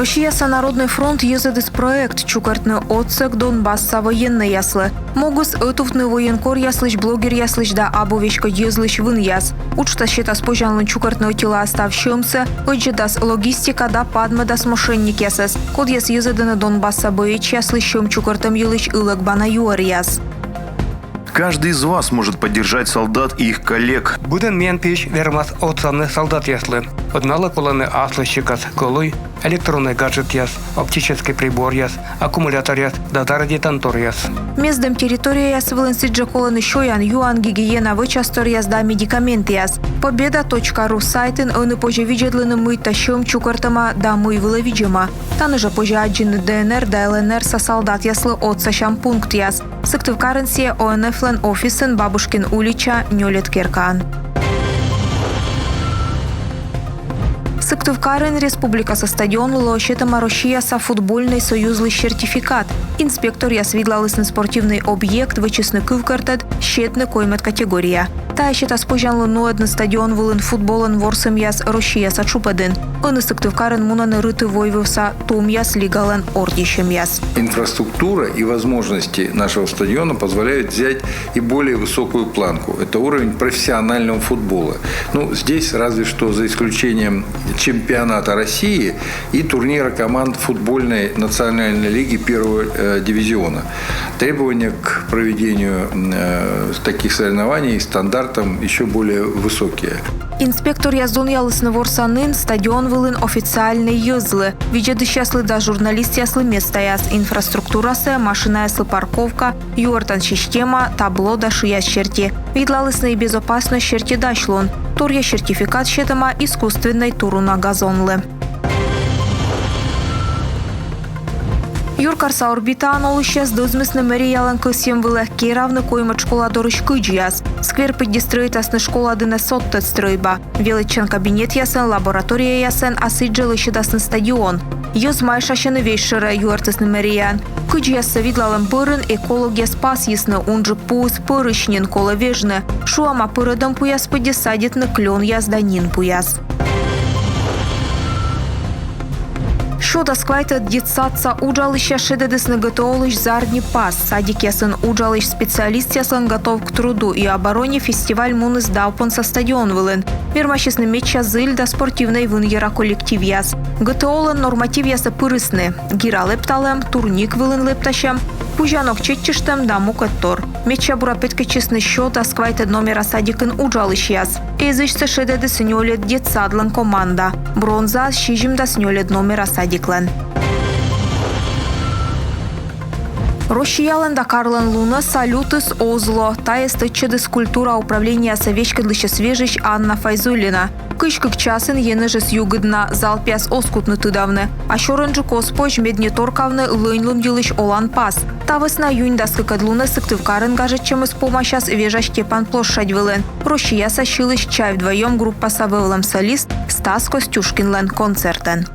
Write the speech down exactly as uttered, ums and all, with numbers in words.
Россияса Народный фронт йӧзӧдіс проект чукӧртны отсӧг Донбасса военнӧйяслы. Могыс — ӧтувтны военкоръяслысь, блогеръяслысь да абу веськодь йӧзлысь вынъяс. Уджтас сетас позянлун чукӧртны ӧтилаӧ став сьӧмсӧ, ӧддзӧдас логистика да падмӧдас мошенникъясӧс, кодъяс йӧзӧдӧны Донбасса боечьяслы сьӧм чукӧртӧм йылысь ылӧгбана юӧръяс. Каждый из вас может поддержать солдат и их коллег. Быдӧн миян пиысь вермас отсавны солдатъяслы. Ӧд налы колӧны аслыссикас кӧлуй, электроннӧй гаджетъяс, оптическӧй приборъяс, аккумуляторъяс да зарядитанторъяс. Мездӧм территорияяс вылын сідзжӧ колӧны сёян-юан, гигиена вӧчасторъяс да медикаментъяс. Победа точка ру сайтын ӧні позьӧ видзӧдлыны, мыйта сьӧм чукӧртӧма да мый вылӧ видзӧма. Тані жӧ позьӧ аддзыны ДНР да ЛНР-са солдатъяслы отсасян пунктъяс. Сыктывкарын сійӧ ОНФ-лӧн офисын, Бабушкин улича, нёльӧд керкаын. Сыктывкарын республикаса стадионлы лоӧ сетӧма Россияса футбольнӧй союзлысь сертификат. Инспекторъяс видлалісны спортивнӧй объект, вӧчисны кывкӧртӧд сетны коймӧд категория. Тайӧ сетас позянлун нуӧдны стадион вылын футболӧн ворсӧмъяс Россияса тшупӧдын. Ӧні Сыктывкарын мунӧны Рытыв-Войвывса томъяс лигалӧн ордйысьӧмъяс. Инфраструктура и возможности нашего стадиона позволяют взять и более высокую планку. Это уровень профессионального футбола. Ну, здесь разве что за исключением чемпионата России и турнира команд футбольной национальной лиги первого э, дивизиона. Требования к проведению э, таких соревнований и стандартам еще более высокие. Инспекторъяс донъялісны ворсанін стадион вылын официальнӧй йӧзлы, видзӧдысьяслы да журналистъяслы местаяс, инфраструктурасӧ, машинаяслы парковка, юӧртан система, табло да шыяс серти. Видлалісны и безопасность серти дасьлун. Торъя сертификат сетӧма искусственнӧй туруна газонлы. Юркарса Орбитаын олысьяс дӧзмисны мэриялӧн кӧсйӧм вылӧ керавны коймӧд школа дорысь кыдзьяс. Сквер пыдди стрӧитасны школа дінӧ содтӧд стрӧйба. Велӧдчан кабинетъясӧн, лабораторияясӧн, а сідзжӧ лӧсьӧдасны стадион. Йӧз майшасьӧны весьшӧрӧ, юӧртісны мэрияын. Кыдзьяссӧ видлалӧм бӧрын экологъяс пасйисны: унджык пуыс пӧрысь нин, колӧ вежны. Шуӧма пӧрӧдӧм пуяс пыдди садитны клёнъяс да нин пуяс. Сё дас квайтӧд детсадса уджалысьяс шедӧдісны ГТО-лысь зарни пас. Садикъясын уджалысь специалистъяслӧн «Готов к труду и обороне» фестиваль муніс Давпонса стадион вылын. Вермасисны медся зіль да спортивнӧй вынйӧра коллективъяс. ГТО-лӧн нормативъясӧ пырисны: гира лэпталӧм, турник вылын лэптасьӧм, пузяног чеччыштӧм да мукӧдтор. Медся бура петкӧдчисны сё дас квайтӧд номера садикын уджалысьяс. Эзысьсӧ шедӧдіс нёльӧд детсадлӧн команда. Бронзаыс сизимдас нёльӧд номера садиклӧн. Россиялӧн да карлӧн лунӧ салютыс оз ло. Тайӧс тӧдчӧдіс культура управлениеса веськӧдлысьӧс вежысь Анна Файзуллина. Кызь кык часын енэжыс югыд на, залпъяс оз кутны тыдавны. А сёрӧнджык оз позь, мед не торкавны лӧньлун йылысь оланпас. Та вӧсна юнь дас кыкӧд лунӧ Сыктывкарын гажӧдчӧмыс помасяс вежа Степан площадь вылын Россияса сьылысь «Чай вдвоём» группаса вӧвлӧм солист Стас Костюшкинлӧн концертӧн.